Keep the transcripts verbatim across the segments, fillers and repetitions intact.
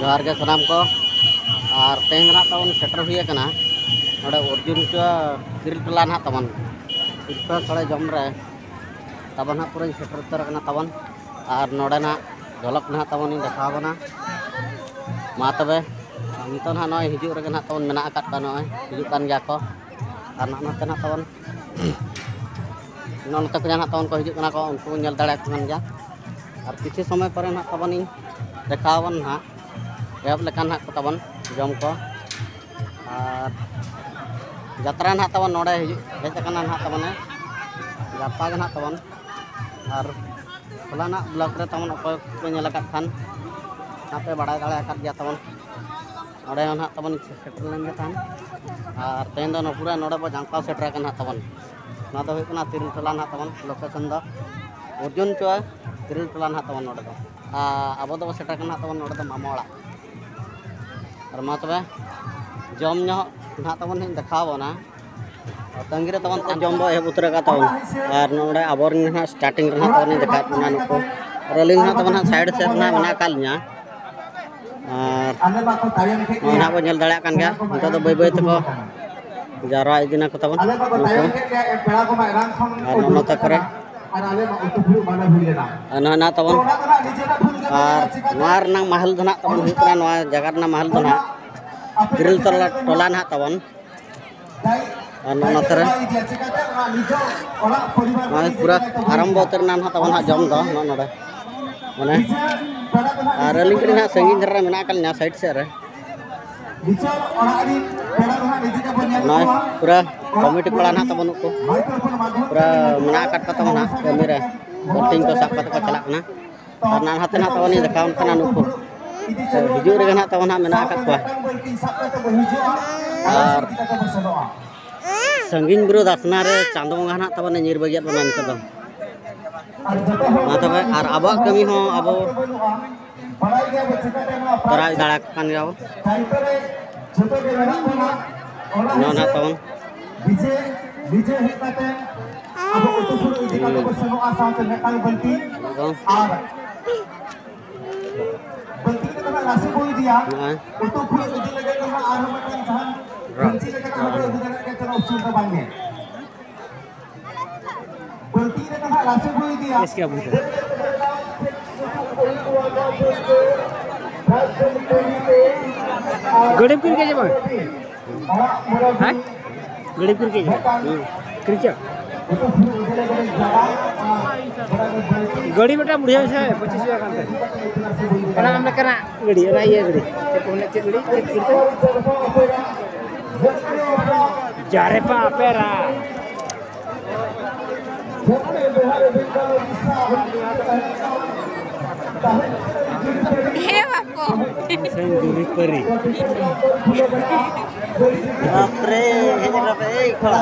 ᱡᱚᱦᱟᱨ ᱜᱮ ᱥᱟᱱᱟᱢ ᱠᱚ᱾ ᱟᱨ ᱛᱮᱦᱮᱧ ᱱᱟᱦᱟᱜ ᱛᱟᱵᱚᱱ ᱥᱮᱴᱮᱨ ᱦᱩᱭ ᱟᱠᱟᱱᱟ ᱱᱚᱰᱮ ᱚᱨᱡᱩᱱ ᱪᱩᱣᱟ ᱛᱤᱨᱤᱞ ᱴᱚᱞᱟ ᱱᱟᱦᱟᱜ ᱛᱟᱵᱚᱱ ᱥᱤᱨᱯᱟᱹ ᱥᱚᱲᱮ ᱡᱚᱢ ᱨᱮ᱾ ᱛᱟᱵᱚᱱ ᱦᱟᱸᱜ ᱯᱩᱨᱟᱹᱧ ᱥᱮᱴᱮᱨ ᱩᱛᱟᱹᱨ ᱟᱠᱟᱱᱟ ᱛᱟᱵᱚᱱ᱾ ᱟᱨ ᱱᱚᱰᱮ ᱱᱟᱦᱟᱜ ᱡᱷᱚᱞᱚᱠ ᱱᱟᱦᱟᱜ ᱛᱟᱵᱚᱱ ᱤᱧ ᱫᱮᱠᱷᱟᱣ ᱟᱵᱚᱱᱟ᱾ ᱢᱟ ᱛᱚᱵᱮ, ᱱᱤᱛᱚᱜ ᱱᱟᱦᱟᱜ ᱱᱚᱜᱼᱚᱭ ᱦᱤᱡᱩᱜ ᱨᱮᱜᱮ ᱱᱟᱦᱟᱜ ᱛᱟᱵᱚᱱ ᱢᱮᱱᱟᱜ ᱟᱠᱟᱫ ᱠᱚᱣᱟ, ᱱᱚᱜᱼᱚᱭ ᱦᱤᱡᱩᱜ ᱠᱟᱱ ᱜᱮᱭᱟ ᱠᱚ᱾ ᱟᱨ ᱱᱚᱜᱼᱚ ᱱᱚᱛᱮ ᱱᱟᱦᱟᱜ ᱛᱟᱵᱚᱱ ᱱᱚᱜᱼᱚ ᱱᱚᱛᱮ ᱠᱷᱚᱱᱟᱜ ᱱᱟᱦᱟᱜ ᱛᱟᱵᱚᱱ ᱠᱚ ᱦᱤᱡᱩᱜ ᱠᱟᱱᱟ ᱠᱚ, ᱩᱱᱠᱩ ᱵᱚᱱ ᱧᱮᱞ ᱫᱟᱲᱮᱭᱟᱠᱚ ᱠᱟᱱ ᱜᱮᱭᱟ᱾ ᱟᱨ ᱠᱤᱪᱷᱩ ᱥᱚᱢᱚᱭ ᱯᱚᱨᱮ ᱱᱟᱦᱟᱜ ᱛᱟᱵᱚᱱ ᱤᱧ ᱫᱮᱠᱷᱟᱣ ᱟᱵᱚᱱ ᱱᱟᱦᱟᱜ, ᱮᱦᱚᱵ ᱞᱮᱠᱟ ᱱᱟᱦᱟᱜ ᱠᱚ ᱛᱟᱵᱚᱱ ᱡᱚᱢ ᱠᱚ᱾ ᱟᱨ ᱡᱟᱛᱨᱟ ᱱᱟᱦᱟᱜ ᱛᱟᱵᱚᱱ ᱱᱚᱰᱮ ᱦᱤᱡᱩᱜ, ᱦᱮᱡ ᱟᱠᱟᱱᱟ ᱱᱟᱦᱟᱜ ᱛᱟᱵᱚᱱᱮ, ᱜᱟᱯᱟ ᱜᱮ ᱱᱟᱦᱟᱜ ᱛᱟᱵᱚᱱ᱾ ᱟᱨ ᱦᱚᱞᱟᱱᱟᱜ ᱵᱞᱚᱜᱽ ᱨᱮ ᱛᱟᱵᱚᱱ ᱚᱠᱚᱭ ᱠᱚ ᱧᱮᱞ ᱟᱠᱟᱫ ᱠᱷᱟᱱ, ᱱᱟᱦᱟᱜ ᱯᱮ ᱵᱟᱲᱟᱭ ᱫᱟᱲᱮ ᱟᱠᱟᱫ ᱜᱮᱭᱟ ᱛᱟᱵᱚᱱ᱾ ᱱᱚᱰᱮ ᱦᱚᱸ ᱱᱟᱦᱟᱜ ᱛᱟᱵᱚᱱ ᱥᱮᱴᱮᱨ ᱞᱮᱱ ᱜᱮ ᱛᱟᱦᱮᱱ᱾ ᱟᱨ ᱛᱮᱦᱮᱧ ᱫᱚ ᱱᱚ-, ᱯᱩᱨᱟᱹ ᱱᱚᱰᱮ ᱵᱚ ᱡᱟᱱᱠᱟᱣ ᱥᱮᱴᱮᱨ ᱟᱠᱟᱱᱟ ᱱᱟᱦᱟᱜ ᱛᱟᱵᱚᱱ᱾ ᱱᱚᱣᱟ ᱫᱚ ᱦᱩᱭᱩᱜ ᱠᱟᱱᱟ ᱛᱤᱨᱤᱞ ᱴᱚᱞᱟ ᱱᱟᱦᱟᱜ ᱛᱟᱵᱚᱱ, ᱞᱳᱠᱮᱥᱚᱱ ᱫᱚ ᱚᱨᱡᱩᱱ ᱪᱩᱣᱟ ᱛᱤᱨᱤᱞ ᱴᱚᱞᱟ ᱱᱟᱦᱟᱜ ᱛᱟᱵᱚᱱ ᱱᱚᱰᱮ ᱫᱚ᱾ ᱟᱨ ᱟᱵᱚ ᱫᱚᱵᱚ ᱥᱮᱴᱮᱨ ᱟᱠᱟᱱᱟ ᱱᱟᱦᱟᱜ ᱛᱟᱵᱚᱱ ᱱᱚᱰᱮ ᱫᱚ ᱢᱟᱢᱟ ᱚᱲᱟᱜ᱾ ᱟᱨ ᱢᱟ ᱛᱚᱵᱮ ᱡᱚᱢ ᱧᱚᱜ ᱱᱟᱦᱟᱜ ᱛᱟᱵᱚᱱ ᱦᱟᱸᱜ ᱤᱧ ᱫᱮᱠᱷᱟᱣ ᱟᱵᱚᱱᱟ᱾ ᱛᱟᱺᱜᱤ ᱨᱮ ᱛᱟᱵᱚᱱ ᱡᱚᱢ ᱵᱚ ᱮᱦᱚᱵ ᱩᱛᱟᱹᱨ ᱟᱠᱟᱫ ᱛᱟᱵᱚᱱ᱾ ᱟᱨ ᱱᱚᱰᱮ ᱟᱵᱚᱨᱮᱱ ᱱᱟᱦᱟᱜ ᱥᱴᱟᱨᱴᱤᱝ ᱨᱮ ᱱᱟᱦᱟᱜ ᱛᱟᱵᱚᱱ ᱤᱧ ᱫᱮᱠᱷᱟᱣᱮᱫ ᱵᱚᱱᱟ ᱱᱩᱠᱩ᱾ ᱟᱨ ᱟᱹᱞᱤᱧ ᱱᱟᱦᱟᱜ ᱛᱟᱵᱚᱱ ᱦᱟᱸᱜ ᱥᱟᱭᱤᱰ ᱥᱮᱫ ᱨᱮ ᱱᱟᱦᱟᱜ ᱢᱮᱱᱟᱜ ᱟᱠᱟᱫ ᱞᱤᱧᱟ᱾ ᱟᱨ ᱱᱚᱜᱼᱚᱭ ᱱᱟᱦᱟᱜ ᱵᱚᱱ ᱧᱮᱞ ᱫᱟᱲᱮᱭᱟᱜ ᱠᱟᱱ ᱜᱮᱭᱟ, ᱱᱤᱛᱚᱜ ᱫᱚ ᱵᱟᱹᱭ ᱵᱟᱹᱭ ᱛᱮᱠᱚ ᱡᱟᱣᱨᱟ ᱤᱫᱤᱱᱟ ᱠᱚ ᱛᱟᱵᱚᱱ ᱱᱩᱠᱩ᱾ ᱟᱨ ᱱᱚᱜᱼᱚ ᱱᱚᱛᱮ ᱠᱚᱨᱮ ᱟᱨ ᱱᱚᱜᱼᱚᱭ ᱱᱟᱦᱟᱜ ᱛᱟᱵᱚᱱ, ᱟᱨ ᱱᱚᱣᱟ ᱨᱮᱱᱟᱜ ᱢᱟᱦᱚᱞ ᱫᱚ ᱱᱟᱦᱟᱜ ᱛᱟᱵᱚᱱ ᱦᱩᱭᱩᱜ ᱠᱟᱱᱟ, ᱱᱚᱣᱟ ᱡᱟᱭᱜᱟ ᱨᱮᱱᱟᱜ ᱢᱟᱦᱚᱞ ᱫᱚ ᱱᱟᱦᱟᱜ ᱛᱤᱨᱤᱞ ᱴᱚᱞᱟ, ᱴᱚᱞᱟ ᱱᱟᱦᱟᱜ ᱛᱟᱵᱚᱱ᱾ ᱟᱨ ᱱᱚᱜᱼᱚ ᱱᱚᱛᱮ ᱨᱮ ᱱᱚᱜᱼᱚᱭ ᱯᱩᱨᱟᱹ ᱟᱨᱟᱢᱵᱚ ᱩᱛᱟᱹᱨ ᱮᱱᱟ ᱱᱟᱦᱟᱜ ᱛᱟᱵᱚᱱ ᱦᱟᱸᱜ ᱡᱚᱢ ᱫᱚ ᱱᱚᱜᱼᱚ ᱱᱚᱰᱮ᱾ ᱢᱟᱱᱮ, ᱟᱨ ᱟᱹᱞᱤᱧ ᱠᱟᱹᱴᱤᱡ ᱱᱟᱦᱟᱜ ᱥᱟᱺᱜᱤᱧ ᱫᱷᱟᱨᱟ ᱨᱮ ᱢᱮᱱᱟᱜ ᱟᱠᱟᱫ ᱞᱤᱧᱟ, ᱥᱟᱭᱤᱰ ᱥᱮᱫ ᱨᱮ᱾ ᱱᱚᱜᱼᱚᱭ ᱯᱩᱨᱟᱹ ᱠᱚᱢᱤᱴᱤ ᱠᱚᱲᱟ ᱱᱟᱦᱟᱜ ᱛᱟᱵᱚᱱ ᱱᱩᱠᱩ᱾ ᱯᱩᱨᱟᱹ ᱢᱮᱱᱟᱜ ᱟᱠᱟᱫ ᱠᱚ ᱛᱟᱵᱚᱱᱟ ᱠᱟᱹᱢᱤ ᱨᱮ᱾ ᱵᱚᱞᱴᱤᱱ ᱠᱚ ᱥᱟᱵ ᱠᱟᱛᱮ ᱠᱚ ᱪᱟᱞᱟᱜ ᱠᱟᱱᱟ᱾ ᱟᱨ ᱱᱟᱦᱟᱜ ᱱᱟᱛᱮ ᱱᱟᱦᱟᱜ ᱛᱟᱵᱚᱱ ᱤᱧ ᱫᱮᱠᱷᱟᱣ ᱟᱢ ᱠᱟᱱᱟ ᱱᱩᱠᱩ᱾ ᱦᱤᱡᱩᱜ ᱨᱮᱜᱮ ᱱᱟᱦᱟᱜ ᱛᱟᱵᱚᱱ ᱦᱟᱸᱜ ᱢᱮᱱᱟᱜ ᱟᱠᱟᱫ ᱠᱚᱣᱟ᱾ ᱟᱨ ᱥᱟᱺᱜᱤᱧ ᱵᱩᱨᱩ ᱫᱟᱥᱱᱟ ᱨᱮ ᱪᱟᱸᱫᱚ ᱵᱚᱸᱜᱟ ᱱᱟᱦᱟᱜ ᱛᱟᱵᱚᱱ ᱧᱤᱨ ᱵᱟᱹᱜᱤᱭᱟᱫ ᱵᱚᱱᱟ ᱱᱤᱛᱚᱜ ᱫᱚ᱾ ᱢᱟ ᱛᱚᱵᱮ, ᱟᱨ ᱟᱵᱚᱣᱟᱜ ᱠᱟᱹᱢᱤ ᱦᱚᱸ ᱟᱵᱚ ᱛᱚᱨᱟᱣ ᱫᱟᱲᱮ ᱠᱟᱱ ᱜᱮᱭᱟ ᱵᱚ᱾ ᱱᱚᱣᱟ ᱱᱟᱦᱟᱜ ᱛᱟᱵᱚᱱ᱾ ᱟᱵᱚ ᱩᱛᱩ ᱯᱷᱩᱲᱩᱜ ᱤᱫᱤ ᱠᱟᱛᱮ ᱵᱚ ᱥᱮᱱᱚᱜᱼᱟ, ᱥᱟᱶᱛᱮ ᱢᱤᱫᱴᱟᱝ ᱵᱟᱹᱞᱛᱤ᱾ ᱟᱨ ᱵᱟᱹᱞᱛᱤ ᱠᱟᱛᱮ ᱫᱚ ᱱᱟᱜ ᱞᱟᱥᱮ ᱵᱚ ᱤᱫᱤᱭᱟ᱾ ᱱᱚᱜᱼᱚᱭ᱾ ᱩᱛᱩ ᱯᱷᱩᱲᱩᱜ ᱤᱫᱤ ᱞᱟᱹᱜᱤᱫ ᱫᱚ ᱦᱟᱸᱜ ᱟᱨᱦᱚᱸ ᱢᱤᱫᱴᱟᱝ ᱡᱟᱦᱟᱸ ᱵᱟᱹᱞᱛᱤ ᱞᱮᱠᱟᱱᱟᱜ ᱵᱚ ᱟᱹᱜᱩ ᱫᱟᱲᱮᱭᱟᱜ ᱠᱟᱱ ᱛᱟᱦᱮᱱᱟ, ᱩᱥᱩᱞ ᱫᱚ ᱵᱟᱝ ᱜᱮ᱾ ᱵᱟᱹᱞᱛᱤ ᱨᱮᱫᱚ ᱦᱟᱸᱜ ᱞᱟᱥᱮ ᱵᱚ ᱤᱫᱤᱭᱟ᱾ ᱵᱮᱥ ᱜᱮ ᱵᱩᱡᱷᱟᱹᱣ᱾ ᱜᱟᱹᱰᱤᱢ ᱠᱤᱨᱤᱧ ᱠᱮᱫ ᱪᱮ ᱵᱟᱝ? ᱦᱮᱸ? ᱜᱟᱹᱰᱤ ᱠᱤᱨᱤᱧ ᱠᱮᱫ ᱪᱮ ᱵᱟᱝ? ᱠᱤᱨᱤᱧ ᱠᱮᱫ? ᱜᱟᱹᱰᱤ ᱢᱤᱫᱴᱟᱝ ᱵᱩᱲᱦᱤ ᱦᱚᱲ ᱥᱮ ᱯᱚᱸᱪᱤᱥ ᱦᱟᱡᱟᱨ ᱠᱟᱱ ᱛᱟᱭᱟ᱾ ᱚᱱᱟ ᱟᱢ ᱞᱮᱠᱟᱱᱟᱜ ᱜᱟᱹᱰᱤ, ᱚᱱᱟ ᱤᱭᱟᱹ ᱜᱟᱹᱰᱤ᱾ ᱪᱮᱫ ᱠᱚ ᱢᱮᱱᱟ, ᱪᱮᱫ ᱜᱟᱹᱰᱤ? ᱪᱮᱫ ᱜᱟᱹᱰᱤ? ᱡᱟᱨᱮᱯᱟ ᱟᱯᱮᱨᱟ᱾ ᱦᱮ ᱵᱟᱯᱚ᱾ ᱥᱮᱧ ᱡᱩᱨᱤ ᱯᱟᱹᱨᱤ᱾ ᱵᱟᱯ ᱨᱮ, ᱦᱮᱡ ᱟᱠᱟᱱᱟ ᱯᱮ, ᱮᱭ ᱠᱚᱲᱟ᱾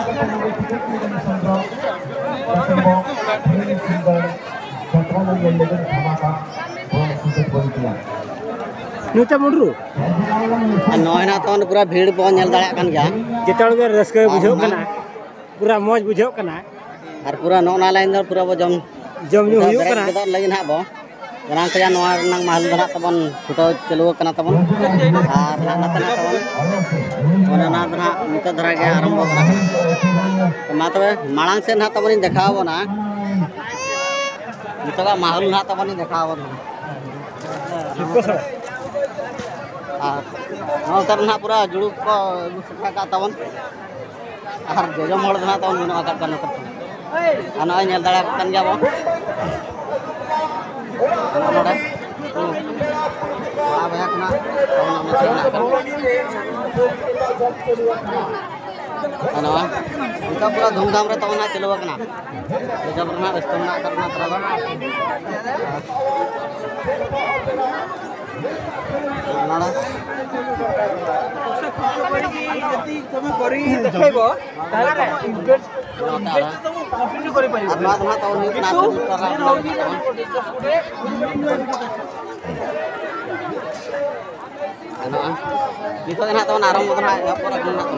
ᱱᱤᱛᱚᱜ ᱢᱩᱰᱨᱩ᱾ ᱟᱨ ᱱᱚᱜᱼᱚᱭ ᱱᱟᱜ ᱛᱟᱵᱚᱱ ᱯᱩᱨᱟᱹ ᱵᱷᱤᱲ ᱵᱚᱱ ᱧᱮᱞ ᱫᱟᱲᱮᱭᱟᱜ ᱠᱟᱱ ᱜᱮᱭᱟ᱾ ᱡᱮᱛᱮ ᱦᱚᱲ ᱜᱮ ᱨᱟᱹᱥᱠᱟᱹ ᱟᱨ ᱵᱩᱡᱷᱟᱹᱜ ᱚᱱᱟ ᱠᱟᱱᱟ, ᱯᱩᱨᱟᱹ ᱢᱚᱡᱽ ᱵᱩᱡᱷᱟᱹᱜ ᱠᱟᱱᱟ᱾ ᱟᱨ ᱯᱩᱨᱟᱹ ᱱᱚᱜᱼᱚ ᱱᱟ ᱞᱟᱭᱤᱱ ᱫᱚ ᱯᱩᱨᱟᱹ ᱵᱚ ᱡᱚᱢ ᱡᱚᱢ ᱧᱩ ᱱᱤᱛᱚᱜ ᱦᱩᱭᱩᱜ ᱵᱮᱨᱮᱫ ᱠᱟᱱᱟ᱾ ᱜᱚᱫᱚᱜ ᱞᱟᱹᱜᱤᱫ ᱦᱟᱸᱜ ᱵᱚ᱾ ᱢᱟᱲᱟᱝ ᱛᱮᱭᱟᱜ ᱱᱚᱣᱟ ᱨᱮᱱᱟᱜ ᱢᱟᱦᱟᱞ ᱫᱚ ᱱᱟᱜ ᱛᱟᱵᱚᱱ ᱪᱷᱩᱴᱟᱹᱣ ᱪᱟᱹᱞᱩ ᱟᱠᱟᱱᱟ ᱛᱟᱵᱚᱱ᱾ ᱟᱨ ᱱᱟᱜ ᱱᱟᱛᱮ ᱱᱟᱜ ᱛᱟᱵᱚᱱ ᱚᱱᱮ ᱚᱱᱟ ᱫᱚ ᱱᱟᱜ ᱱᱤᱛᱚᱜ ᱫᱷᱟᱨᱟ ᱜᱮ ᱟᱨᱟᱢᱵᱚ ᱠᱟᱱᱟ᱾ ᱢᱟ ᱛᱚᱵᱮ ᱢᱟᱲᱟᱝ ᱥᱮᱫ ᱱᱟᱜ ᱛᱟᱵᱚᱱᱤᱧ ᱫᱮᱠᱷᱟᱣ ᱟᱵᱚᱱᱟ᱾ ᱱᱤᱛᱚᱜᱟᱜ ᱢᱟᱦᱚᱞ ᱱᱟᱦᱟᱜ ᱛᱟᱵᱚᱱ ᱤᱧ ᱫᱮᱠᱷᱟᱣ ᱟᱵᱚᱱ ᱠᱟᱱᱟ᱾ ᱟᱨ ᱱᱚᱛᱮ ᱨᱮ ᱱᱟᱦᱟᱜ ᱯᱩᱨᱟᱹ ᱡᱩᱲᱩ ᱠᱚ ᱟᱹᱜᱩ ᱥᱮᱴᱮᱨ ᱟᱠᱟᱫ ᱛᱟᱵᱚᱱ᱾ ᱟᱨ ᱡᱚᱡᱚᱢ ᱦᱚᱲ ᱫᱚ ᱱᱟᱦᱟᱜ ᱛᱟᱵᱚᱱ ᱵᱟᱹᱱᱩᱜ ᱟᱠᱟᱫ ᱠᱚᱣᱟ ᱱᱚᱛᱮ ᱨᱮ᱾ ᱟᱨ ᱱᱚᱜᱼᱚᱭ ᱧᱮᱞ ᱫᱟᱲᱮᱭᱟᱠᱚ ᱠᱟᱱ ᱜᱮᱭᱟ ᱵᱚᱱ᱾ ᱟᱨ ᱱᱚᱰᱮ ᱠᱚᱲᱟ ᱵᱚᱭᱦᱟ ᱠᱷᱚᱱᱟᱜ ᱛᱟᱵᱚᱱ ᱱᱚᱛᱮ ᱨᱮ ᱢᱮᱱᱟᱜ ᱟᱠᱟᱫ ᱠᱚᱣᱟ᱾ ᱟᱨ ᱱᱚᱣᱟ ᱱᱤᱛᱚᱜ ᱯᱩᱨᱟᱹ ᱫᱷᱩᱢᱫᱷᱟᱢ ᱨᱮ ᱛᱟᱵᱚᱱ ᱦᱟᱸᱜ ᱪᱟᱹᱞᱩ ᱟᱠᱟᱱᱟ᱾ ᱡᱚᱡᱚᱢ ᱨᱮᱱᱟᱜ ᱨᱟᱹᱥᱠᱟᱹ ᱢᱮᱱᱟᱜ ᱟᱠᱟᱫ ᱵᱚᱱᱟ ᱛᱷᱚᱲᱟ ᱜᱟᱱ᱾ ᱱᱚᱰᱮ ᱛᱚᱢେ କରିକି ଦେଖେଇବ, ତାହେଲେ ଇଣ୍ଟରେଷ୍ଟ, ଇଣ୍ଟରେଷ୍ଟ ତମକୁ କଣ୍ଟିନ୍ୟୁ କରିପାରିବ। ᱟᱨ ᱱᱚᱣᱟ ᱫᱚ ᱱᱟᱦᱟᱜ ᱛᱟᱵᱚᱱ ᱦᱩᱭᱩᱜ ᱠᱟᱱᱟ ᱠᱤᱱᱛᱩ ᱟᱵᱚ ᱢᱮᱱ ᱦᱚᱲ ᱜᱮ ᱱᱚᱣᱟ ᱜᱮ ᱜᱟᱱᱚᱜᱼᱟ᱾ ᱱᱤᱛᱚᱜ ᱫᱚ ᱱᱟᱦᱟᱜ ᱛᱟᱵᱚᱱ ᱟᱨᱟᱢᱵᱚ ᱫᱚ ᱱᱟᱦᱟᱜ ᱮᱦᱚᱵ ᱯᱚᱨᱮ ᱠᱷᱚᱱ ᱱᱟᱦᱟᱜ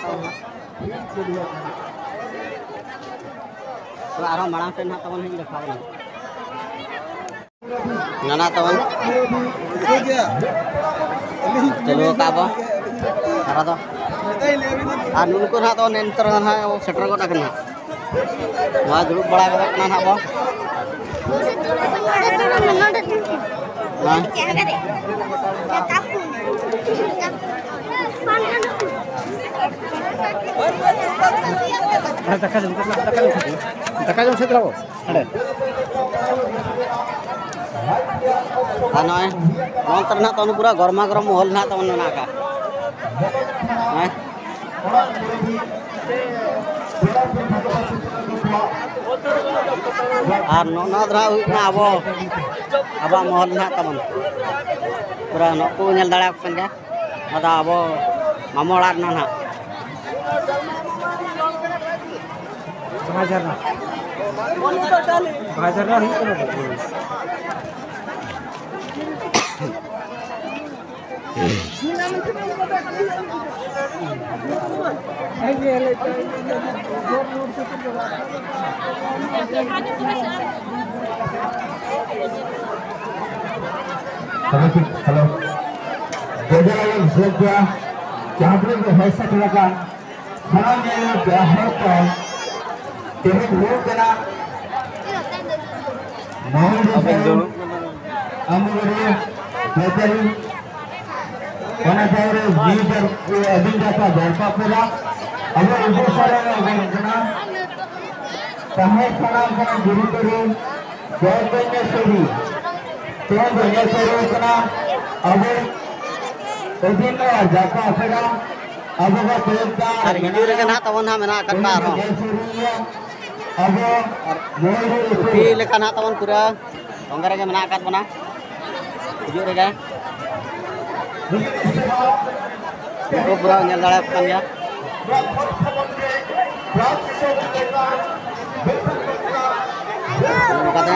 ᱛᱟᱵᱚᱱ᱾ ᱛᱚᱵᱮ ᱟᱨᱦᱚᱸ ᱢᱟᱲᱟᱝ ᱥᱮᱫ ᱱᱟᱦᱟᱜ ᱛᱟᱵᱚᱱ ᱦᱟᱸᱜ ᱤᱧ ᱫᱮᱠᱷᱟᱣ ᱟᱵᱚᱱᱟ᱾ ᱱᱟᱱᱟ ᱛᱟᱵᱚᱱ ᱪᱟᱹᱞᱩ ᱟᱠᱟᱫ ᱵᱚ ᱥᱟᱨᱟ ᱫᱚ᱾ ᱟᱨ ᱱᱩᱠᱩ ᱱᱟᱦᱟᱜ ᱫᱚ ᱱᱮᱱᱛᱚᱨ ᱱᱟᱦᱟᱜ ᱥᱮᱴᱮᱨ ᱜᱚᱫ ᱟᱠᱟᱱᱟ᱾ ᱱᱚᱣᱟ ᱫᱩᱲᱩᱵ ᱵᱟᱲᱟ ᱜᱚᱫᱚᱜ ᱠᱟᱱᱟ ᱱᱟᱦᱟᱜ ᱵᱚ᱾ ᱦᱮᱸ᱾ ᱟᱨ ᱫᱟᱠᱟ ᱡᱚᱢ, ᱫᱟᱠᱟ ᱡᱚᱢ, ᱫᱟᱠᱟ ᱡᱚᱢ ᱥᱮᱫ ᱨᱮᱵᱚ᱾ ᱦᱟᱸᱰᱮ᱾ ᱟᱨ ᱱᱚᱜᱼᱚᱭ ᱱᱚᱱᱛᱮ ᱨᱮ ᱱᱟᱦᱟᱜ ᱛᱟᱵᱚᱱ ᱯᱩᱨᱟᱹ ᱜᱚᱨᱢᱟ ᱜᱚᱨᱚᱢ ᱢᱚᱦᱚᱞ ᱱᱟᱦᱟᱜ ᱛᱟᱵᱚᱱ ᱢᱮᱱᱟᱜ ᱟᱠᱟᱫ᱾ ᱦᱮᱸ᱾ ᱟᱨ ᱱᱚᱜᱼᱚ ᱱᱚᱣᱟ ᱫᱚ ᱱᱟᱦᱟᱜ ᱦᱩᱭᱩᱜ ᱠᱟᱱᱟ ᱟᱵᱚ, ᱟᱵᱚᱣᱟᱜ ᱢᱚᱦᱚᱞ ᱱᱟᱦᱟᱜ ᱛᱟᱵᱚᱱ᱾ ᱯᱩᱨᱟᱹ ᱱᱩᱠᱩ ᱧᱮᱞ ᱫᱟᱲᱮᱭᱟᱠᱚ ᱠᱟᱱ ᱜᱮᱭᱟ᱾ ᱱᱚᱣᱟ ᱫᱚ ᱟᱵᱚ ᱢᱟᱢᱚ ᱚᱲᱟᱜ ᱨᱮᱱᱟᱜ ᱱᱟᱦᱟᱜ᱾ ᱵᱟᱦᱟ ᱡᱷᱟᱨᱱᱟ᱾ ᱵᱟᱦᱟ ᱡᱷᱟᱨᱱᱟ ᱦᱩᱭᱩᱜ ᱠᱟᱱᱟ᱾ ᱦᱮᱞᱳ᱾ ᱡᱚᱭ ᱡᱚᱭ ᱞᱟᱞ ᱥᱤᱨᱡᱚᱱ, ᱡᱟᱦᱟᱸ ᱛᱤᱱᱟᱹᱜ ᱜᱮ ᱦᱚᱭ ᱥᱮᱴᱮᱨ ᱟᱠᱟᱱ, ᱥᱟᱱᱟᱢ ᱧᱮᱞ ᱡᱚᱦᱟᱨ ᱠᱚ᱾ ᱛᱮᱦᱮᱧ ᱦᱩᱭᱩᱜ ᱠᱟᱱᱟ ᱢᱚᱦᱩᱞ ᱫᱤᱥᱚᱢ ᱟᱢᱵᱟᱵᱟᱹᱫᱤ ᱵᱮᱯᱟᱨᱤ, ᱚᱱᱟ ᱛᱟᱭᱚᱢ ᱨᱮ ᱢᱤᱫ ᱟᱹᱫᱤᱢ ᱡᱟᱯᱟ ᱫᱚᱨᱠᱟᱨ ᱠᱮᱫᱟ᱾ ᱟᱵᱚ ᱩᱫᱽᱫᱮᱥᱥᱚ ᱨᱮ ᱟᱵᱚ ᱠᱟᱱᱟ, ᱛᱟᱦᱮᱸ ᱥᱟᱱᱟᱢ ᱠᱟᱱᱟ ᱜᱩᱨᱩ ᱜᱩᱨᱩ ᱡᱚᱭ ᱠᱚᱧᱡᱮᱥᱣᱚᱨᱤ, ᱛᱮᱦᱮᱧ ᱫᱚ ᱧᱮᱞ ᱥᱮᱴᱮᱨ ᱠᱟᱱᱟ ᱟᱵᱚ ᱟᱹᱫᱤᱱ ᱟᱨ ᱡᱟᱯᱟ ᱟᱥᱲᱟ, ᱟᱵᱚ ᱠᱚ ᱛᱮᱭᱟᱨ ᱫᱟ ᱟᱨ ᱦᱤᱡᱩᱜ ᱨᱮᱜᱮ ᱱᱟᱦᱟᱜ ᱛᱟᱵᱚᱱ ᱱᱟᱦᱟᱜ ᱢᱮᱱᱟᱜ ᱟᱠᱟᱫ ᱠᱚᱣᱟ ᱟᱨᱦᱚᱸ᱾ ᱧᱮᱞ ᱥᱮᱴᱮᱨᱤᱭᱟᱹ ᱟᱵᱚ ᱟᱨ ᱢᱚᱭᱩᱨ ᱠᱩᱯᱤ ᱞᱮᱠᱟ ᱱᱟᱦᱟᱜ ᱛᱟᱵᱚᱱ ᱯᱩᱨᱟᱹ ᱛᱚᱸᱜᱮ ᱨᱮᱜᱮ ᱢᱮᱱᱟᱜ ᱟᱠᱟᱫ ᱵᱚᱱᱟ᱾ ᱦᱤᱡᱩᱜ ᱨᱮᱜᱮ ᱱᱩᱠᱩ ᱯᱩᱨᱟᱹ ᱧᱮᱞ ᱫᱟᱲᱮᱭᱟᱠᱚ ᱠᱟᱱ ᱜᱮᱭᱟ᱾ ᱱᱚᱝᱠᱟᱛᱮ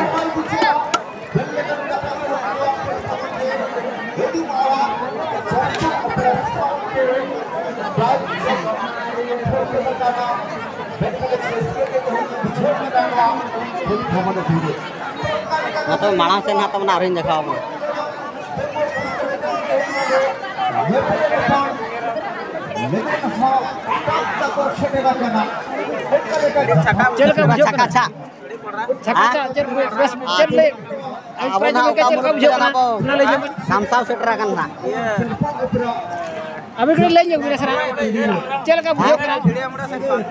ᱢᱟ ᱛᱚᱵᱮ ᱢᱟᱲᱟᱝ ᱥᱮᱫ ᱱᱟᱦᱟᱜ ᱛᱟᱵᱚᱱ ᱟᱨᱦᱚᱸᱧ ᱫᱮᱠᱷᱟᱣ ᱟᱵᱚᱱᱟ᱾ ᱪᱮᱫ ᱞᱮᱠᱟ ᱵᱩᱡᱷᱟᱹᱜ ᱪᱷᱟᱠᱟ ᱠᱟᱱᱟ? ᱪᱷᱟᱠ᱾ ᱪᱷᱟᱠᱟ ᱦᱮᱸ? ᱪᱷᱟᱠ, ᱪᱮᱫ ᱵᱮᱥ, ᱪᱮᱫ ᱞᱟᱹᱭ? ᱟᱵᱚ ᱱᱟᱦᱟᱜ ᱪᱮᱫ ᱞᱮᱠᱟ ᱵᱩᱡᱷᱟᱹᱜ ᱠᱟᱱᱟ? ᱚᱱᱟ ᱞᱟᱹᱭ ᱧᱚᱜ ᱢᱮ᱾ ᱥᱟᱢᱥᱟᱣ ᱥᱮᱴᱮᱨ ᱟᱠᱟᱱ ᱱᱟᱦᱟᱜ᱾ ᱟᱹᱵᱤᱱ ᱠᱟᱹᱴᱤᱡ ᱞᱟᱹᱭ ᱧᱚᱜ ᱵᱤᱱ ᱥᱮ ᱱᱟᱦᱟᱜ᱾ ᱪᱮᱫ ᱞᱮᱠᱟ ᱵᱩᱡᱷᱟᱹᱜ ᱠᱟᱱᱟ?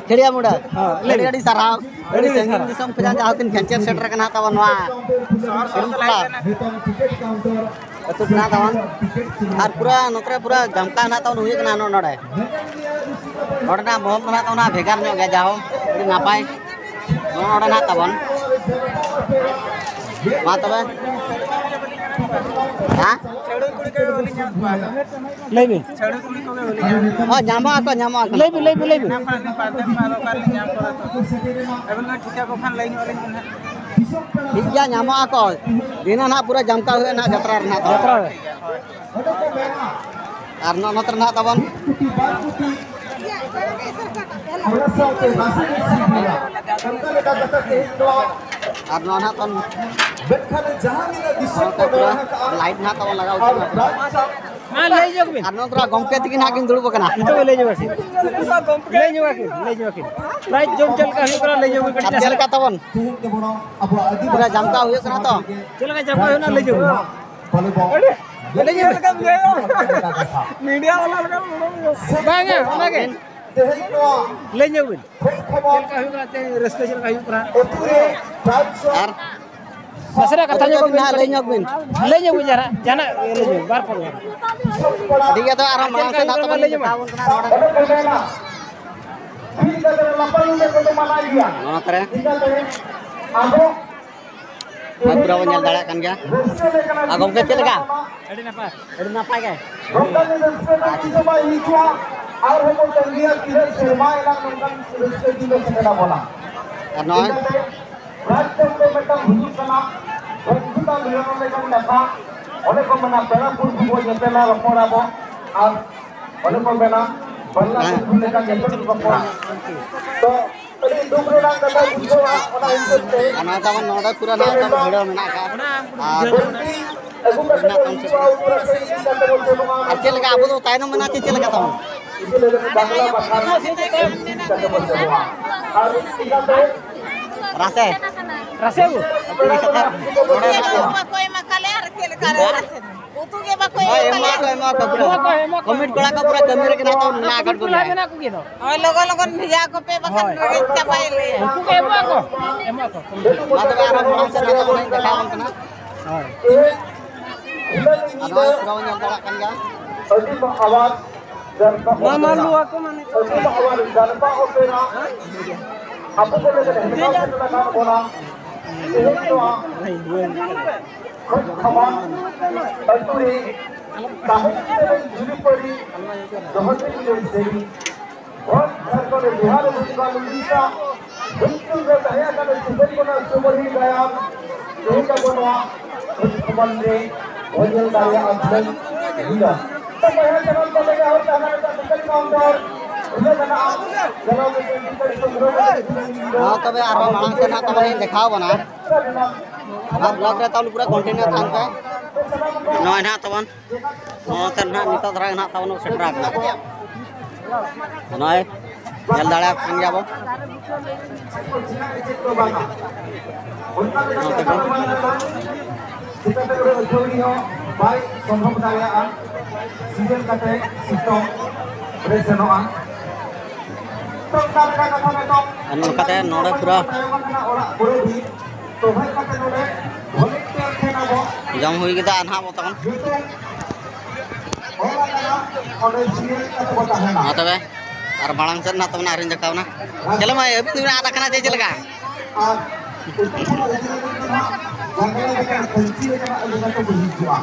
ᱪᱷᱤᱲᱤᱭᱟ ᱢᱩᱲᱟ᱾ ᱦᱚᱸ, ᱞᱟᱹᱭ ᱟᱹᱰᱤ ᱵᱤᱱ᱾ ᱟᱹᱰᱤ ᱥᱟᱨᱦᱟᱣ᱾ ᱟᱹᱰᱤ ᱟᱹᱰᱤ ᱥᱟᱺᱜᱤᱧ ᱥᱟᱨᱦᱟᱣ᱾ ᱫᱤᱥᱚᱢ ᱠᱷᱚᱱᱟᱜ ᱡᱟᱦᱟᱸ ᱛᱤᱱ ᱜᱮ ᱥᱮᱴᱮᱨ ᱟᱠᱟᱱᱟ ᱛᱟᱵᱚᱱ ᱱᱚᱣᱟ ᱥᱚᱦᱚᱨ ᱥᱚᱦᱚᱨ ᱥᱤᱨᱩᱢ ᱴᱚᱞᱟ ᱟᱹᱛᱩ ᱢᱮᱱᱟᱜ ᱛᱟᱵᱚᱱ᱾ ᱟᱨ ᱯᱩᱨᱟᱹ ᱱᱚᱛᱮ ᱨᱮ ᱯᱩᱨᱟᱹ ᱡᱟᱢᱠᱟ ᱦᱮᱱᱟᱜ ᱛᱟᱵᱚᱱ, ᱦᱩᱭᱩᱜ ᱠᱟᱱᱟ ᱱᱚ-, ᱱᱚᱰᱮ᱾ ᱱᱚᱰᱮᱱᱟᱜ ᱢᱚᱦᱚᱞ ᱫᱚ ᱦᱮᱱᱟᱜ ᱛᱟᱵᱚᱱᱟ ᱵᱷᱮᱜᱟᱨ ᱧᱚᱜ ᱜᱮᱭᱟ, ᱡᱟᱦᱳ ᱟᱹᱰᱤ ᱱᱟᱯᱟᱭ᱾ ᱱᱚᱜᱼᱚ ᱱᱚᱰᱮ ᱱᱟᱦᱟᱜ ᱛᱟᱵᱚᱱ᱾ ᱢᱟ ᱛᱚᱵᱮ᱾ ᱦᱮᱸ? ᱞᱟᱹᱭ ᱵᱤᱱ᱾ ᱦᱳᱭ, ᱧᱟᱢᱚᱜ ᱟᱠᱚ, ᱧᱟᱢᱚᱜ ᱟᱠᱚ᱾ ᱞᱟᱹᱭ ᱵᱤᱱ, ᱞᱟᱹᱭ ᱵᱤᱱ, ᱞᱟᱹᱭ ᱵᱤᱱ᱾ ᱟᱹᱵᱤᱱ ᱵᱤᱱ ᱴᱷᱤᱠᱟ ᱠᱚ ᱠᱷᱟᱱ ᱞᱟᱹᱭ ᱧᱚᱜ ᱟᱹᱞᱤᱧ ᱵᱤᱱ ᱦᱟᱸᱜ᱾ ᱴᱷᱤᱠ ᱜᱮᱭᱟ, ᱧᱟᱢᱚᱜ ᱟᱠᱚ᱾ ᱫᱷᱤᱱᱟᱹᱱ ᱱᱟᱦᱟᱜ ᱯᱩᱨᱟᱹ ᱡᱟᱢᱠᱟᱣ ᱦᱩᱭᱩᱜᱼᱟ ᱱᱟᱦᱟᱜ ᱡᱟᱛᱨᱟ ᱨᱮᱱᱟᱜ ᱫᱚ᱾ ᱡᱟᱛᱨᱟ ᱨᱮ᱾ ᱟᱨ ᱱᱚ-, ᱱᱚᱛᱮ ᱨᱮ ᱱᱟᱦᱟᱜ ᱛᱟᱵᱚᱱ᱾ ᱟᱨ ᱱᱚᱣᱟ ᱱᱟᱦᱟᱜ ᱛᱟᱵᱚᱱ᱾ ᱱᱚᱛᱮ ᱯᱩᱨᱟᱹ ᱞᱟᱭᱤᱴ ᱱᱟᱦᱟᱜ ᱛᱟᱵᱚᱱ ᱞᱟᱜᱟᱣ ᱩᱛᱟᱹᱨ ᱱᱟ᱾ ᱢᱟ ᱞᱟᱹᱭ ᱧᱚᱜ ᱵᱤᱱ᱾ ᱟᱨ ᱱᱚᱣᱟ ᱛᱷᱚᱲᱟ ᱜᱚᱢᱠᱮ ᱛᱤᱠᱤᱱ ᱦᱟᱸᱜ ᱠᱤᱱ ᱫᱩᱲᱩᱵ ᱟᱠᱟᱱᱟ᱾ ᱱᱤᱛᱚᱜ ᱜᱮ ᱞᱟᱹᱭ ᱧᱚᱜ ᱟᱹᱠᱤᱱ᱾ ᱞᱟᱹᱭ ᱧᱚᱜ ᱟᱹᱠᱤᱱ, ᱞᱟᱹᱭ ᱧᱚᱜ ᱟᱹᱠᱤᱱ᱾ ᱯᱨᱟᱭᱤᱡᱽ ᱡᱚᱢ ᱪᱮᱫ ᱞᱮᱠᱟ ᱦᱩᱭᱩᱜ ᱠᱟᱱᱟ ᱞᱟᱹᱭ ᱧᱚᱜ ᱵᱤᱱ ᱠᱟᱹᱴᱤᱡ ᱟᱨ ᱪᱮᱫ ᱱᱟᱥᱮ᱾ ᱞᱮᱠᱟ ᱛᱟᱵᱚᱱ? ᱯᱩᱨᱟᱹ ᱡᱟᱢᱠᱟᱣ ᱦᱩᱭᱩᱜ ᱠᱟᱱᱟ ᱛᱚ? ᱪᱮᱫ ᱞᱮᱠᱟ ᱡᱟᱢᱠᱟᱣ ᱦᱩᱭᱩᱜ ᱠᱟᱱᱟ ᱞᱟᱹᱭ ᱧᱚᱜ ᱵᱤᱱ᱾ ᱟᱹᱰᱤ ᱪᱮᱫ ᱞᱮᱠᱟᱢ ᱞᱟᱹᱭᱟ? ᱢᱤᱰᱤᱭᱟ ᱵᱟᱞᱟ ᱞᱮᱠᱟ ᱨᱚᱲ ᱦᱩᱭᱩᱜᱼᱟ᱾ ᱵᱟᱝᱟ, ᱚᱱᱟᱜᱮ᱾ ᱞᱟᱹᱭ ᱧᱚᱜ ᱵᱤᱱ᱾ ᱪᱮᱫ ᱞᱮᱠᱟ ᱦᱩᱭᱩᱜ ᱠᱟᱱᱟ ᱛᱮᱦᱮᱧ, ᱨᱟᱹᱥᱠᱟᱹ ᱪᱮᱫ ᱞᱮᱠᱟ ᱦᱩᱭᱩᱜ ᱠᱟᱱᱟ? ᱟᱨ ᱱᱟᱥᱮᱱᱟᱜ ᱠᱟᱛᱷᱟ ᱧᱚᱜ ᱵᱤᱱ ᱱᱟᱦᱟᱜ ᱞᱟᱹᱭ ᱧᱚᱜ ᱵᱤᱱ᱾ ᱞᱟᱹᱭ ᱧᱚᱜ ᱵᱤᱱ ᱡᱟᱦᱟᱱᱟᱜ, ᱡᱟᱦᱟᱱᱟᱜ ᱜᱮ ᱞᱟᱹᱭ ᱧᱚᱜ ᱵᱤᱱ, ᱵᱟᱨ ᱯᱚᱫ ᱜᱟᱱ᱾ ᱴᱷᱤᱠ ᱜᱮᱭᱟ, ᱛᱚ ᱟᱨᱦᱚᱸ ᱢᱟᱲᱟᱝ ᱥᱮᱫ ᱱᱟᱦᱟᱜ ᱛᱟᱵᱚᱱ ᱞᱤᱧ ᱫᱮᱠᱷᱟᱣ ᱟᱵᱚᱱ ᱠᱟᱱᱟ ᱱᱚᱰᱮ᱾ ᱱᱚᱣᱟ ᱠᱚᱨᱮ᱾ ᱦᱳᱭ, ᱯᱩᱨᱟᱹ ᱵᱚᱱ ᱧᱮᱞ ᱫᱟᱲᱮᱭᱟᱜ ᱠᱟᱱ ᱜᱮᱭᱟ᱾ ᱟᱨ ᱜᱚᱢᱠᱮ ᱪᱮᱫ ᱞᱮᱠᱟ? ᱟᱹᱰᱤ ᱱᱟᱯᱟᱭ᱾ ᱟᱹᱰᱤ ᱱᱟᱯᱟᱭ ᱜᱮ᱾ ᱱᱚᱝᱠᱟᱱ ᱨᱟᱹᱥᱠᱟᱹ ᱫᱤᱱ ᱫᱚ ᱵᱟᱭ ᱦᱤᱡᱩᱜᱼᱟ᱾ ᱟᱨᱦᱚᱸ ᱵᱚᱱ ᱛᱟᱸᱜᱤᱭᱟ, ᱛᱤᱱᱟᱹᱜ ᱥᱮᱨᱢᱟ ᱮᱱᱟᱝ ᱱᱚᱝᱠᱟᱱ ᱨᱟᱹᱥᱠᱟᱹ ᱫᱤᱱ ᱫᱚ ᱥᱮᱴᱮᱨ ᱟᱵᱚᱱᱟ᱾ ᱟᱨ ᱱᱚᱜᱼᱚᱭ᱾ ᱤᱱᱟᱹᱛᱮ ᱨᱟᱡᱽ ᱫᱚ ᱢᱤᱫᱴᱟᱝ ᱦᱩᱭᱩᱜ ᱠᱟᱱᱟ, ᱵᱚᱱᱫᱷᱩᱛᱟ ᱢᱤᱞᱚᱱ ᱞᱮᱠᱟᱱ ᱠᱟᱛᱷᱟ᱾ ᱚᱸᱰᱮ ᱠᱚ ᱢᱮᱱᱟ, ᱯᱮᱲᱟ ᱯᱩᱨᱵᱷᱩ ᱵᱚ ᱧᱮᱯᱮᱞᱟ, ᱨᱚᱯᱚᱲ ᱟᱵᱚ᱾ ᱟᱨ ᱚᱸᱰᱮ ᱠᱚ ᱢᱮᱱᱟ, ᱵᱟᱝᱞᱟ ᱦᱮᱸ᱾ ᱯᱩᱨᱵᱷᱩ ᱞᱮᱠᱟ ᱧᱮᱯᱮᱞ ᱨᱚᱯᱚᱲ᱾ ᱛᱚ ᱟᱹᱰᱤ ᱫᱩᱠ ᱨᱮᱱᱟᱜ ᱠᱟᱛᱷᱟ ᱵᱩᱡᱷᱟᱹᱣᱟ, ᱚᱱᱟ ᱦᱤᱥᱟᱹᱵ ᱛᱮ ᱟᱨ ᱱᱚᱣᱟ ᱛᱟᱵᱚᱱ ᱱᱚᱰᱮ ᱯᱩᱨᱟᱹ ᱱᱟᱦᱟᱜ ᱛᱟᱵᱚᱱ ᱵᱷᱤᱲᱟᱹᱣ ᱢᱮᱱᱟᱜ ᱟᱠᱟᱫ᱾ ᱟᱨ ᱵᱟᱹᱲᱛᱤ ᱟᱹᱜᱩ ᱠᱟᱛᱮ ᱵᱚᱱ ᱦᱤᱡᱩᱜᱼᱟ, ᱩᱛᱩ ᱨᱟᱥᱮ ᱤᱫᱤ ᱠᱟᱛᱮ ᱵᱚᱱ ᱥᱮᱱᱚᱜᱼᱟ᱾ ᱟᱨ ᱪᱮᱫ ᱞᱮᱠᱟ ᱟᱵᱚ ᱫᱚ ᱛᱟᱭᱱᱚᱢ ᱢᱮᱱᱟᱜ ᱪᱮ ᱪᱮᱫ ᱞᱮᱠᱟ ᱛᱟᱵᱚᱱ? ᱤᱫᱤ ᱞᱟᱹᱜᱤᱫ ᱵᱟᱝᱞᱟ ᱵᱟᱠᱷᱟᱱ ᱤᱫᱤ ᱠᱟᱛᱮ ᱵᱚᱱ ᱥᱮᱱᱚᱜᱼᱟ᱾ ᱟᱨ ᱤᱱᱟᱹ ᱛᱟᱭᱚᱢ ᱨᱟᱥᱮ᱾ ᱨᱟᱥᱮ ᱟᱹᱜᱩ᱾ ᱯᱮᱲᱟ ᱠᱚ ᱦᱟᱹᱠᱩ ᱠᱚ ᱱᱚᱰᱮ ᱢᱮᱱᱟᱜ ᱠᱚᱣᱟ᱾ ᱵᱟᱠᱚ ᱮᱢ ᱟᱠᱟᱫ ᱞᱮᱭᱟ ᱟᱨ ᱪᱮᱫ ᱞᱮᱠᱟ ᱨᱮ ᱨᱟᱥᱮ? ᱩᱛᱩ ᱜᱮ ᱵᱟᱠᱚ ᱦᱳᱭ, ᱮᱢ ᱮᱢᱟ ᱠᱟᱫ ᱠᱚ, ᱞᱮᱭᱟ᱾ ᱮᱢᱟ ᱠᱚ ᱯᱩᱨᱟᱹ᱾ ᱮᱢᱟ ᱠᱚ, ᱮᱢᱟ ᱠᱚ᱾ ᱠᱚᱢᱤᱴ ᱠᱚᱲᱟ ᱠᱚ ᱯᱩᱨᱟᱹ ᱠᱟᱹᱢᱤ ᱨᱮᱜᱮ ᱱᱟᱦᱟᱜ ᱛᱟᱵᱚᱱ ᱢᱮᱱᱟᱜ ᱟᱠᱟᱫ ᱠᱚ ᱠᱚᱢᱤᱴ ᱠᱚᱲᱟ ᱜᱮᱭᱟ᱾ ᱢᱮᱱᱟᱜ ᱠᱚᱜᱮ ᱫᱚ᱾ ᱦᱳᱭ, ᱞᱚᱜᱚᱱ ᱞᱚᱜᱚᱱ ᱵᱷᱮᱡᱟ ᱠᱚᱯᱮ, ᱵᱟᱠᱷᱟᱱ ᱦᱳᱭ᱾ ᱨᱮᱸᱜᱮᱡ ᱪᱟᱵᱟᱭᱮᱫ ᱞᱮᱭᱟ᱾ ᱩᱱᱠᱩ ᱠᱚ ᱮᱢᱚᱜ ᱟᱠᱚ, ᱮᱢᱚᱜ ᱟᱠᱚ᱾ ᱢᱟ ᱛᱚᱵᱮ ᱟᱨᱦᱚᱸ ᱢᱟᱲᱟᱝ ᱥᱮᱫ ᱱᱟᱦᱟᱜ ᱛᱟᱵᱚᱱ ᱤᱧ ᱫᱮᱠᱷᱟᱣ ᱟᱵᱚᱱ ᱠᱟᱱᱟ᱾ ᱦᱳᱭ᱾ ᱟᱨ ᱱᱚᱜᱼᱚᱭ ᱯᱩᱨᱟᱹ ᱵᱚᱱ ᱧᱮᱞ ᱫᱟᱲᱮᱭᱟᱜ ᱠᱟᱱ ᱜᱮᱭᱟ᱾ ᱟᱹᱰᱤ ᱟᱵᱟᱫ ᱢᱟ, ᱢᱟ, ᱞᱩ ᱟᱠᱚ ᱢᱟ ᱱᱤᱛᱚᱜ᱾ ᱟᱹᱰᱤ ᱟᱵᱟᱫ ᱡᱟᱨᱯᱟ ᱚᱯᱮᱨᱟ᱾ ᱟᱵᱚ ᱠᱚ ᱞᱟᱹᱜᱤᱫ ᱦᱮᱡ ᱥᱮᱴᱮᱨ ᱟᱠᱟᱱ ᱵᱚᱱᱟ᱾ ᱛᱮᱦᱮᱧ ᱱᱚᱣᱟ ᱠᱷᱚᱡ ᱠᱷᱟᱢᱟᱱ ᱟᱹᱛᱩ ᱨᱮ ᱛᱟᱦᱮᱸ ᱠᱟᱛᱮ ᱡᱩᱨᱤᱯᱟᱹᱨᱤ ᱫᱚᱦᱚ ᱠᱮᱫ ᱞᱮ ᱥᱮᱨᱮᱧ᱾ ᱦᱚᱲ ᱡᱷᱟᱲᱠᱷᱚᱸᱰ ᱨᱮ ᱵᱤᱦᱟᱨ ᱨᱮ ᱵᱚᱱ ᱩᱲᱤᱥᱥᱟ, ᱦᱩᱞ ᱫᱚ ᱛᱟᱦᱮᱸ ᱠᱟᱱᱟ ᱥᱩᱵᱚᱨᱱᱚ ᱥᱩᱵᱚᱨᱦᱤ ᱜᱟᱭᱟᱱ᱾ ᱛᱮᱦᱮᱧ ᱟᱵᱚ ᱱᱚᱣᱟ ᱠᱷᱚᱡ ᱠᱷᱟᱢᱟᱱ ᱨᱮ ᱵᱚᱱ ᱧᱮᱞ ᱫᱟᱲᱮᱭᱟᱜᱼᱟ ᱵᱷᱤᱲ ᱦᱩᱭᱩᱜᱼᱟ᱾ ᱛᱚ ᱵᱚᱭᱦᱟ ᱪᱟᱞᱟᱣ ᱠᱟᱛᱮ ᱜᱮ ᱦᱚᱲ ᱛᱟᱦᱮᱸ ᱠᱟᱱᱟ ᱠᱟᱹᱴᱤᱡ ᱠᱟᱢ ᱫᱚ ᱵᱷᱩᱞᱟᱹ ᱢᱮᱱᱟᱜᱼᱟ᱾ ᱪᱟᱞᱟᱣ ᱠᱟᱛᱮ ᱴᱤᱠᱤᱴ ᱥᱚᱝᱜᱨᱚᱦᱚ ᱠᱟᱛᱮ ᱵᱷᱩᱞᱟᱹ ᱢᱮᱱᱟᱜᱼᱟ᱾ ᱢᱟ ᱛᱚᱵᱮ ᱟᱨᱦᱚᱸ ᱢᱟᱲᱟᱝ ᱥᱮᱫ ᱱᱟᱜ ᱛᱟᱵᱚᱱ ᱞᱤᱧ ᱫᱮᱠᱷᱟᱣ ᱵᱚᱱᱟ᱾ ᱟᱨ ᱵᱞᱚᱜ ᱨᱮ ᱛᱟᱵᱚᱱ ᱯᱩᱨᱟᱹ ᱠᱚᱱᱴᱤᱱᱤᱭᱩ ᱛᱟᱦᱮᱱ ᱯᱮ᱾ ᱱᱚᱜᱼᱚᱭ ᱱᱟᱦᱟᱜ ᱛᱟᱵᱚᱱ ᱱᱚᱛᱮ ᱱᱟᱦᱟᱜ ᱱᱤᱛᱚᱜ ᱫᱷᱟᱨᱟ ᱱᱟᱦᱟᱜ ᱛᱟᱵᱚᱱ ᱥᱮᱴᱮᱨ ᱟᱠᱟᱱᱟ᱾ ᱱᱚᱜᱼᱚᱭ ᱧᱮᱞ ᱫᱟᱲᱮᱭᱟᱜ ᱠᱟᱱ ᱜᱮᱭᱟ ᱵᱚᱱ᱾ ᱱᱚᱛᱮ ᱠᱷᱚᱱ᱾ ᱪᱤᱠᱟᱹᱛᱮ ᱩᱱᱟᱹᱜ ᱟᱹᱛᱷᱟᱹᱣᱲᱤ ᱦᱚᱸ ᱵᱟᱭ ᱥᱚᱢᱵᱷᱚᱵ ᱫᱟᱲᱮᱭᱟᱜᱼᱟ, ᱥᱤᱡᱮᱱ ᱠᱟᱛᱮ ᱥᱤᱛᱩᱝ ᱨᱮ ᱥᱮᱱᱚᱜᱼᱟ᱾ ᱛᱚ, ᱚᱱᱠᱟ ᱞᱮᱠᱟ ᱠᱟᱛᱷᱟ ᱱᱤᱛᱚᱜ ᱟᱨ ᱱᱚᱝᱠᱟᱛᱮ ᱱᱚᱰᱮ ᱯᱩᱨᱟᱹ ᱛᱟᱭᱚᱢ ᱟᱠᱟᱱᱟ ᱚᱲᱟᱜ ᱯᱩᱨᱟᱹ ᱵᱤ᱾ ᱛᱚ, ᱦᱮᱡ ᱠᱟᱛᱮ ᱱᱚᱰᱮ ᱵᱷᱚᱞᱮᱱᱴᱤᱭᱟᱨ ᱴᱷᱮᱱ ᱟᱵᱚ ᱡᱚᱢ ᱦᱩᱭ ᱠᱮᱫᱟ ᱟᱨ ᱱᱟᱦᱟᱜ ᱵᱚ ᱛᱟᱵᱚᱱ᱾ ᱧᱩᱛᱩᱢ ᱚᱞ ᱟᱠᱟᱱᱟ, ᱚᱸᱰᱮ ᱥᱤᱭᱟᱹ ᱠᱟᱛᱮ ᱵᱚ ᱛᱟᱦᱮᱱᱟ᱾ ᱢᱟ ᱛᱚᱵᱮ, ᱟᱨ ᱢᱟᱲᱟᱝ ᱥᱮᱫ ᱱᱟᱦᱟᱜ ᱛᱟᱵᱚᱱ ᱟᱨᱤᱧ ᱫᱮᱠᱷᱟᱣ ᱮᱱᱟ᱾ ᱟᱨ ᱪᱮᱞᱮ ᱢᱟ ᱟᱹᱵᱤᱱ ᱫᱚᱵᱤᱱ ᱟᱫ ᱟᱠᱟᱱᱟ ᱪᱮ ᱪᱮᱫ ᱞᱮᱠᱟ? ᱟᱨ ᱩᱛᱩ ᱠᱚ ᱤᱫᱤ ᱞᱟᱹᱜᱤᱫ ᱫᱚ ᱱᱟᱦᱟᱜ ᱵᱟᱝᱞᱟ ᱞᱮᱠᱟᱱ ᱯᱟᱹᱧᱪᱤ ᱞᱮᱠᱟᱱᱟᱜ ᱟᱹᱜᱩ ᱠᱟᱛᱮ ᱠᱚ ᱦᱤᱡᱩᱜᱼᱟ᱾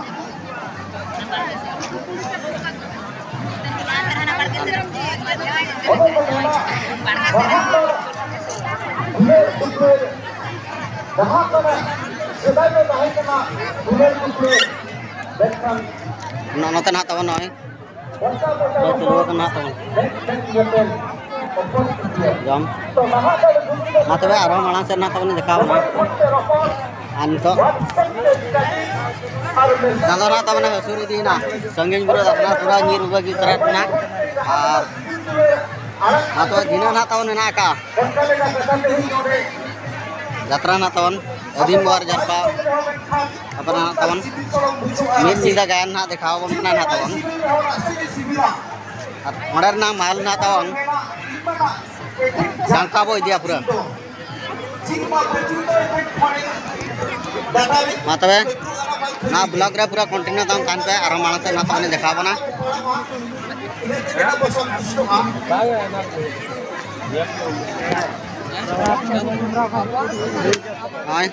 ᱚᱱᱮ ᱠᱚ ᱢᱮᱱᱟ, ᱵᱟᱦᱟ ᱫᱚ ᱫᱩᱞᱟᱹᱲ ᱫᱩᱯᱞᱟᱹᱲ, ᱡᱟᱦᱟᱸ ᱠᱚᱨᱮ ᱥᱮᱫᱟᱭ ᱫᱚ ᱛᱟᱦᱮᱸ ᱠᱟᱱᱟ ᱫᱩᱞᱟᱹᱲ ᱫᱩᱯᱞᱟᱹᱲ, ᱢᱮᱱᱠᱷᱟᱱ ᱱᱚᱜᱼᱚ ᱱᱚᱛᱮ ᱱᱟᱦᱟᱜ ᱛᱟᱵᱚᱱ ᱱᱚᱜᱼᱚᱭ ᱯᱚᱨᱪᱟ ᱯᱚᱨᱪᱟ ᱫᱚ ᱪᱟᱹᱞᱩ ᱟᱠᱟᱱᱟ ᱱᱟᱦᱟᱜ ᱛᱟᱵᱚᱱ᱾ ᱢᱮᱫ ᱢᱮᱫ ᱧᱮᱯᱮᱞ᱾ ᱡᱚᱢ᱾ ᱢᱟ ᱛᱚᱵᱮ ᱟᱨᱦᱚᱸ ᱢᱟᱲᱟᱝ ᱥᱮᱫ ᱱᱟᱜ ᱛᱟᱵᱚᱱ ᱫᱮᱠᱷᱟᱣ ᱵᱚᱱᱟ᱾ ᱟᱨ ᱱᱤᱛᱚᱜ ᱪᱟᱸᱫᱚ ᱱᱟᱜ ᱛᱟᱵᱚᱱ ᱦᱟᱹᱥᱩᱨ ᱤᱫᱤᱭᱮᱱᱟ, ᱥᱟᱺᱜᱤᱧ ᱵᱩᱨᱩ ᱫᱟᱛᱱᱟ ᱯᱩᱨᱟ ᱧᱤᱨ ᱩᱵᱟᱹ ᱜᱮ ᱩᱛᱟᱹᱨᱮᱫ ᱵᱚᱱᱟ᱾ ᱟᱨ ᱢᱟ ᱛᱚᱵᱮ ᱫᱷᱤᱱᱟᱹᱱ ᱱᱟᱜ ᱛᱟᱵᱚᱱ ᱢᱮᱱᱟᱜ ᱟᱠᱟᱫ ᱡᱟᱛᱨᱟ ᱱᱟᱜ ᱛᱟᱵᱚᱱ ᱟᱹᱫᱤᱢ ᱵᱚᱣᱟᱨ ᱡᱟᱨᱯᱟ ᱟᱯᱱᱟ ᱱᱟᱜ ᱛᱟᱵᱚᱱ ᱢᱤᱫ ᱧᱤᱫᱟᱹ ᱜᱟᱭᱟᱱ ᱱᱟᱜ ᱫᱮᱠᱷᱟᱣ ᱟᱵᱚᱱ ᱠᱟᱱᱟ ᱱᱟᱜ ᱛᱟᱵᱚᱱ᱾ ᱟᱨ ᱚᱸᱰᱮ ᱨᱮᱱᱟᱜ ᱢᱟᱞ ᱱᱟᱜ ᱛᱟᱵᱚᱱ ᱥᱟᱝᱠᱟ ᱵᱚ ᱤᱫᱤᱭᱟ ᱯᱩᱨᱟᱹ᱾ ᱢᱟ ᱛᱚᱵᱮ ᱱᱚᱣᱟ ᱵᱞᱚᱜ ᱨᱮ ᱯᱩᱨᱟᱹ ᱠᱚᱱᱴᱤᱱᱤᱭᱩ ᱛᱟᱵᱚᱱ ᱛᱟᱦᱮᱱ ᱯᱮ, ᱟᱨᱚ ᱢᱟᱲᱟᱝ ᱥᱮᱫ ᱱᱟᱜ ᱛᱟᱵᱚᱱ ᱫᱮᱠᱷᱟᱣ ᱵᱚᱱᱟ᱾ ᱦᱳᱭ᱾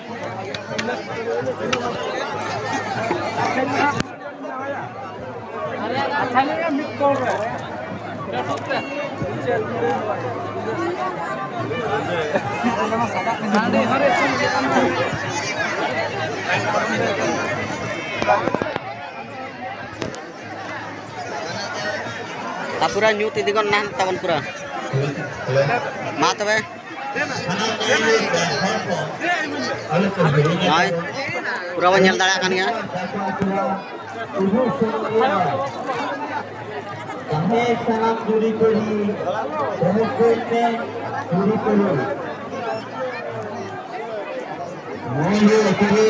ᱛᱟ ᱯᱩᱨᱟ ᱧᱩᱛ ᱤᱫᱤ ᱜᱚᱫ ᱱᱟ ᱛᱟᱵᱚᱱ ᱯᱩᱨᱟ᱾ ᱢᱟ ᱛᱚᱵᱮ᱾ ᱱᱚᱜᱼᱚᱭ ᱯᱩᱨᱟᱹ ᱵᱚᱱ ᱧᱮᱞ ᱫᱟᱲᱮᱭᱟᱜ ᱠᱟᱱ ᱜᱮᱭᱟ᱾ ᱛᱟᱦᱮᱸ ᱥᱟᱱᱟᱢ ᱡᱩᱨᱤᱯᱟᱹᱨᱤ, ᱵᱚᱦᱚᱜ ᱠᱚ ᱢᱮ ᱡᱩᱨᱤᱯᱟᱹᱨᱤ᱾ ᱢᱚᱱ ᱨᱮ ᱟᱹᱛᱩᱨᱮ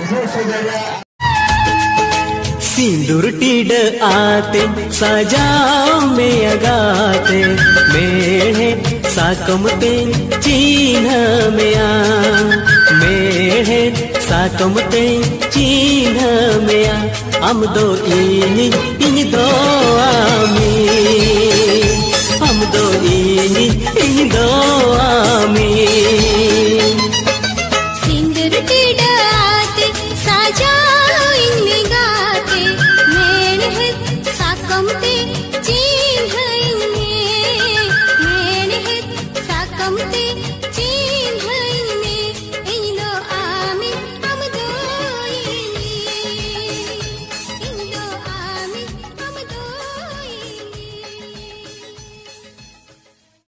ᱩᱫᱩᱜ ᱥᱚᱫᱚᱨᱟ᱾ ᱥᱤᱸᱫᱩᱨ ᱴᱤᱰᱟᱹᱜ ᱟᱛᱮ ᱥᱟᱡᱟᱣ ᱢᱮᱭᱟ ᱜᱟᱛᱮ, ᱢᱮᱬᱦᱮᱫ ᱥᱟᱠᱚᱢ ᱛᱮ ᱪᱤᱱᱦᱟᱹ ᱢᱮᱭᱟ, ᱢᱮᱬᱦᱮᱫ ᱥᱟᱠᱚᱢ ᱛᱮ ᱪᱤᱱᱦᱟᱹ ᱢᱮᱭᱟ᱾ ᱟᱢ ᱫᱚ ᱤᱧ, ᱤᱧ ᱫᱚ ᱟᱢᱤᱧ, ᱟᱢ ᱫᱚ ᱤᱧ, ᱤᱧ ᱫᱚ ᱟᱢᱤᱧ᱾ ᱥᱤᱸᱫᱩᱨ ᱴᱤᱰᱟᱹᱜ ᱟᱛᱮ ᱥᱟᱡᱟᱣ ᱤᱧ ᱢᱮ ᱜᱟᱛᱮ, ᱢᱮᱬᱦᱮᱫ ᱥᱟᱠᱚᱢ ᱛᱮ ᱪᱤᱱᱦᱟᱹᱧ ᱢᱮ, ᱢᱮᱬᱦᱮᱫ ᱥᱟᱠᱚᱢ ᱛᱮ